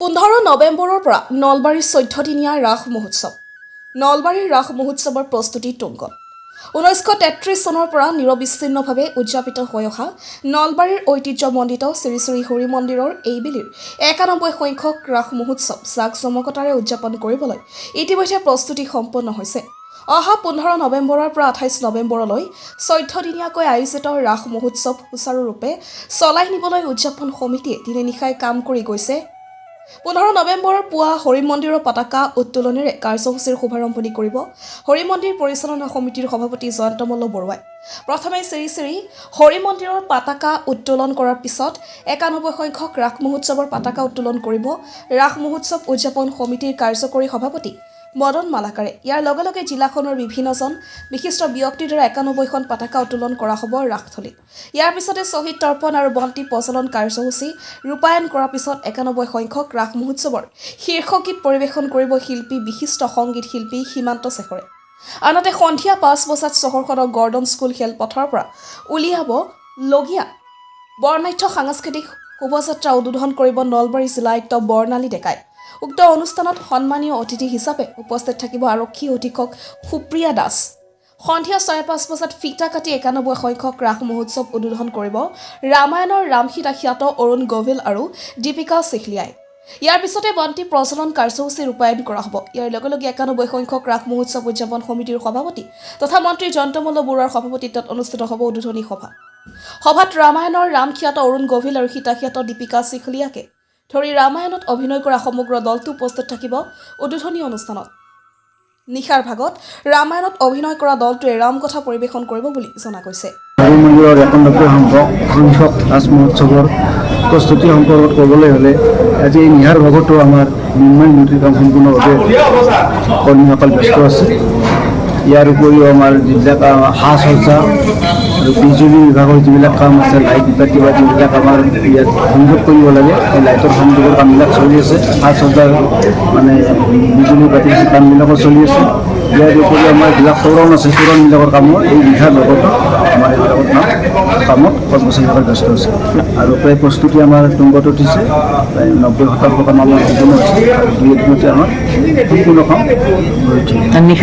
15 নৱেম্বৰৰ পৰা নলবাৰীৰ 14 দিনীয়া ৰাস মহোৎসৱ। নলবাৰীৰ ৰাস মহোৎসৱৰ প্ৰস্তুতি তুংগত। 1933 চনৰ পৰা নিৰবিচ্ছিন্নভাৱে উদযাপিত হৈ অহা নলবাৰীৰ ঐতিহ্যমণ্ডিত শ্ৰী শ্ৰী হৰি মন্দিৰৰ এইবেলিৰ 91 সংখ্যক ৰাস মহোৎসৱ জাক জমকতাৰে উদযাপন কৰিবলৈ ইতিমধ্যে প্ৰস্তুতি সম্পন্ন হৈছে। অহা 15 নৱেম্বৰৰ পৰা 28 নৱেম্বৰলৈ 14 দিনীয়াকৈ আয়োজিত ৰাস মহোৎসৱ সুচাৰুৰূপে চলাই নিবলৈ উদযাপন সমিতিয়ে দিনে নিশাই কাম কৰি গৈছে। 15 নৱেম্বৰৰ পুৱা হৰি মন্দিৰৰ পতাকা উত্তোলনেৰে কাৰ্যসূচীৰ শুভাৰম্ভণি কৰিব হৰি মন্দিৰ পৰিচালনা সমিতিৰ সভাপতি জয়ন্ত মল্ল বৰুৱাই। প্ৰথমে শ্ৰী শ্ৰী হৰি মন্দিৰৰ পতাকা উত্তোলন কৰাৰ পিছত 91 সংখ্যক ৰাস মহোৎসৱৰ পতাকা উত্তোলন কৰিব ৰাস মহোৎসৱ উদযাপন সমিতিৰ কাৰ্যকৰী সভাপতি মদন মালাকাৰে। ইয়াৰ লগে লগে জিলাখনৰ বিভিন্নজন বিশিষ্ট ব্যক্তিৰ দ্বাৰা 91খন পতাকা উত্তোলন কৰা হ'ব ৰাসথলীত। ইয়াৰ পিছতে শ্বহীদ তৰ্পণ আৰু বন্তি প্ৰজ্বলন কাৰ্যসূচী ৰূপায়ণ কৰাৰ পিছত 91 সংখ্যক ৰাস মহোৎসৱৰ শীৰ্ষগীত পৰিৱেশন কৰিব শিল্পী বিশিষ্ট সংগীত শিল্পী সীমান্ত শেখৰে। আনহাতে সন্ধিয়া 5 বজাত চহৰখনৰ গৰ্ডন স্কুল খেলপথাৰৰ পৰা উলিয়াব লগীয়া বৰ্ণাঢ্য সাংস্কৃতিক শোভাযাত্ৰা উদ্বোধন কৰিব নলবাৰী জিলা আয়ুক্ত বৰ্ণালী ডেকাই। উক্ত অনুষ্ঠানত সন্মানীয় অতিথি হিচাপে উপস্থিত থাকিব আৰক্ষী অধীক্ষক সুপ্ৰিয়া দাস। সন্ধিয়া 5:30 বজাত ফিটা কাটি 91 সংখ্যক ৰাস মহোৎসৱ উদ্বোধন কৰিব ৰামায়ণৰ ৰামসীতা খ্যাত অৰুণ গোভিল আৰু দীপিকা চিখলিয়াই। ইয়াৰ পিছতে বন্তি প্ৰজ্বলন কাৰ্যসূচী ৰূপায়ণ কৰা হ'ব। ইয়াৰ লগে লগে 91 সংখ্যক ৰাস মহোৎসৱ উদযাপন সমিতিৰ সভাপতি তথা মন্ত্ৰী জয়ন্ত মল্ল বৰুৱাৰ সভাপতিত্বত অনুষ্ঠিত হ'ব উদ্বোধনী সভা। সভাত ৰামায়ণৰ ৰামখ্যাত অৰুণ গোভিল আৰু সীতাখ্যাত দীপিকা চিখলিয়াকে ধৰি ৰামায়ণত অভিনয় কৰা সমগ্ৰ দলটো উপস্থিত থাকিব উদ্বোধনী অনুষ্ঠানত। নিশাৰ ভাগত ৰামায়ণত অভিনয় কৰা দলটোৱে ৰামকথা পৰিৱেশন কৰিব বুলি জনা গৈছে। হৰি মন্দিৰৰ 91 সংখ্যক ৰাস মহোৎসৱৰ প্ৰস্তুতি সম্পৰ্কত ক'বলৈ হ'লে আজি এই নিশাৰ ভাগতো আমাৰ নিৰ্মাণ মূৰ্তিৰ কাম সম্পূৰ্ণভাৱে কৰ্মীসকল ব্যস্ত আছে। ইয়াৰ উপৰিও আমাৰ যিবিলাক সাজ সজ্জা আৰু বিজুলী বিভাগৰ যিবিলাক কাম আছে, লাইট বা কিবা যিবিলাক আমাৰ ইয়াত সংযোগ কৰিব লাগে, সেই লাইটৰ সংযোগৰ কামবিলাক চলি আছে। সাজ সজ্জাৰ মানে বিজুলী বাতিৰ কামবিলাকো চলি আছে। ইয়াৰ উপৰিও আমাৰ যিবিলাক তোৰণ আছে, তোৰণবিলাকৰ কামো এই নিশাৰ লগতো আমাৰ এইবিলাকত কামত কৰ্মচাৰীসকল ব্যস্ত আছে আৰু প্ৰায় প্ৰস্তুতি আমাৰ তুংগত উঠিছে। প্ৰায় 90% কাম আমাৰ সম্পূৰ্ণ হৈছে আৰু দুই এদিনতে আমাৰ সম্পূৰ্ণ কাম হৈ উঠিব। নিশা